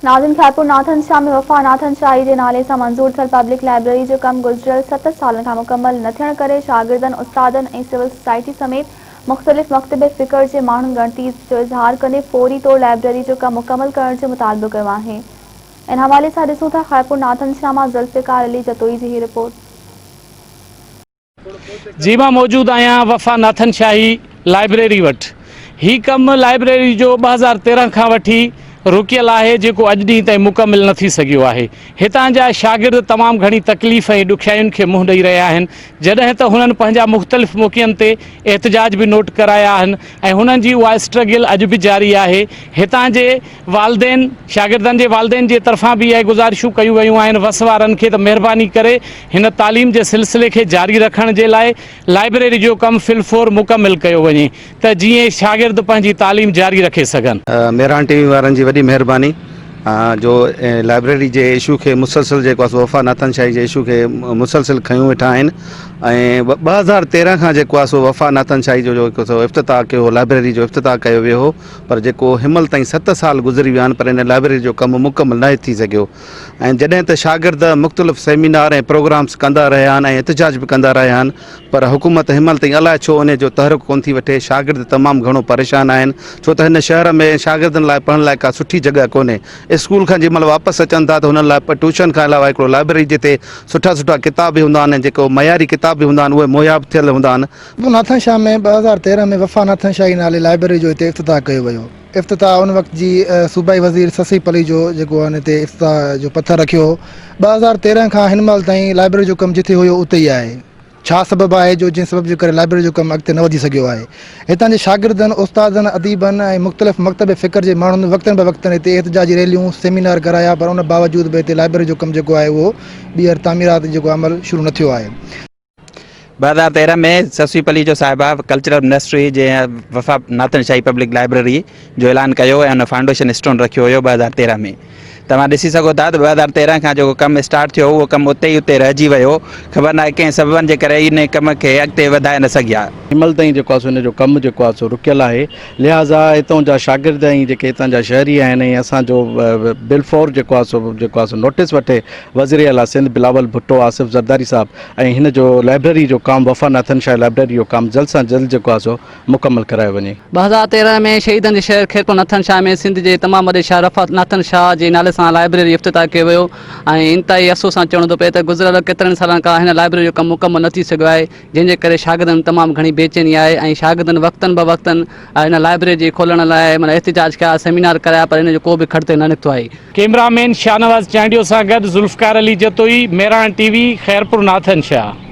ناظم خيرپور ناٿن شاهه ۾ وفا ناٿن شاهي جي نالي سان منظور ٿيل پبلڪ لائبريري جو ڪم گذريل ست سالن کان مڪمل نه ٿيڻ ڪري شاگردن، استادن ۽ سول سوسائٽي سميت مختلف مڪتب فڪر جي ماڻهن ڳڻتي جو اظهار ڪندي فوري طور لائبريري جو ڪم مڪمل ڪرڻ جو مطالبو ڪيو آهي. ان حوالي سان ڏسون ٿا خيرپور ناٿن شاهه مان ذوالفقار علي جتوئي جي هي رپورٽ. جي مان موجود آهيان وفا ناٿن شاهي لائبريري وٽ. هي ڪم لائبريري جو 2013 کان وٺي رڪيل آهي جيڪو اڄ ڏينهن تائين مڪمل نه ٿي سگهيو آهي. هتان جا شاگرد تمام گهڻي تڪليف ۽ ڏکيائين کي منهن ڏئي رهيا آهن جڏهن ته هنن پنهنجا مختلف موقعن تي احتجاج به نوٽ ڪرايا آهن ۽ هنن جي اها اسٽرگل اڄ به جاري آهي. هتان جي والدين، شاگردن جي والدين جي طرفان به اهي گذارشون ڪيون ويون آهن وس وارن کي ته مهرباني ڪري هن تعليم جي سلسلي کي جاري رکڻ جي لاء لائبريري جو ڪم في الفور مڪمل ڪيو وڃي ته جيئن شاگرد پنهنجي تعليم جاري رکي سگهن. مهراڻ ٽي وي وارن جي وڏي مهرباني جو لائبريري جي اشو کي مسلسل جيڪو آهي سو وفا ناٿن شاهي جي اشو کي مسلسل کنيو ويٺا آهن ۽ 2013 کان جيڪو آهي سو وفا ناٿن شاهي جو جيڪو سو افتتاح ڪيو هو لائبريري جو افتتاح ڪيو ويو هو پر جيڪو هنمهل تائين ست سال گذري ويا آهن پر ان لائبريري جو ڪم مڪمل ناهي ٿي سگهيو ۽ جڏهن ته شاگرد مختلف سيمينار ۽ پروگرامس ڪندا رهيا آهن ۽ احتجاج به ڪندا رهيا آهن پر حڪومت هنمهل تائين الائي ڇو ان جو تحرڪ ڪونه ٿي وٺي شاگرد تمام گهڻو پريشان آهن ڇو ته هن شهر ۾ شاگردن لاء پڙهڻ لاء ڪا سٺي جڳهه ڪونهي اسڪول کان جنهن مهل واپس اچن ٿا ته هنن لاء ٽيوشن کان علاوه هڪڙو لائبريري جتي سٺا سٺا ڪتاب به هوندا آهن ۽ جيڪو معياري ڪتاب به هوندا آهن اهي مهيا به ٿيل هوندا آهن ناٿن شاهه ۾ 2013 ۾ وفا ناٿن شاهي نالي لائبريري جو هتي افتتاح ڪيو ويو. افتتاح ان وقت جي صوبائي وزير سسئي پليجو جيڪو ان هتي افتتاح جو پٿر رکيو هو. 2013 کان هن مهل تائين لائبريري جو ڪم جٿي هيو اتي ئي آهي. ڇا سبب آهي جو جنهن سبب جي ڪري لائبريري جو ڪم اڳتي نه وڌي سگهيو آهي. هتان جي شاگردن، استادن، اديبن ۽ مختلف مڪتب فڪر جي ماڻهن وقتن به وقتن هتي احتجاجي ريليون، سيمينار ڪرايا پر ان باوجود به هتي لائبريري جو ڪم جيڪو آهي اهو ٻيهر تعميرات جيڪو عمل شروع نه ٿيو آهي. 2013 ۾ سسئي پليجو صاحبه ڪلچرل منسٽري جي وفا ناٿن شاهي پبلڪ لائبريري جو اعلان ڪيو ۽ ان فائونڊيشن اسٽون رکيو هيو 2013 ۾ توهان ڏسي سگهو ٿا ته 2013 کان جيڪو ڪم اسٽارٽ ٿيو اهو ڪم اتي ئي اتي رهجي ويو خبر ناهي ڪنهن سببن جي ڪري ان ڪم کي اڳتي وڌائي نه سگهيا. هن مهل تائين جيڪو آهي سو ان جو ڪم جيڪو آهي سو رڪيل آهي لهٰذا هتان جا شاگرد ۽ جيڪي هتان جا شهري آهن ۽ اسان جو بلفور جيڪو آهي سو جيڪو آهي سو نوٽيس وٺي وزير اعليٰ سنڌ بلاول ڀٽو آصف زرداري صاحب ۽ هن جو لائبريري جو ڪام وفا ناٿن شاهه لائبريري جو ڪام جلد سان جلد جيڪو آهي سو مڪمل ڪرايو وڃي. 2013 ۾ شهيدن جي شهر خيرپور ناٿن شاهه ۾ سنڌ جي تمام وڏي شاعر وفا ناٿن شاهه جي نالي سان لائبريري افتتاح ڪيو ويو ۽ انتهائي افسوس سان چوڻو ٿو پئي ته گذريل ڪيترن سالن کان هن لائبريري جو ڪم مڪمل نه ٿي سگهيو آهي جنهن جي ڪري شاگردن ۾ تمام گهڻي بيچيني آهي ۽ شاگردن وقتن به وقتن هن لائبريري جي کولڻ لاء معنيٰ احتجاج ڪيا سيمينار ڪرايا پر ان جو ڪو به کڙ تي نه نڪتو آهي. ڪئميرا مين شاهنواز چانڊيو سان گڏ ذوالفقار علي جتوئي، مهراڻ ٽي وي، خيرپور ناٿن شاهه.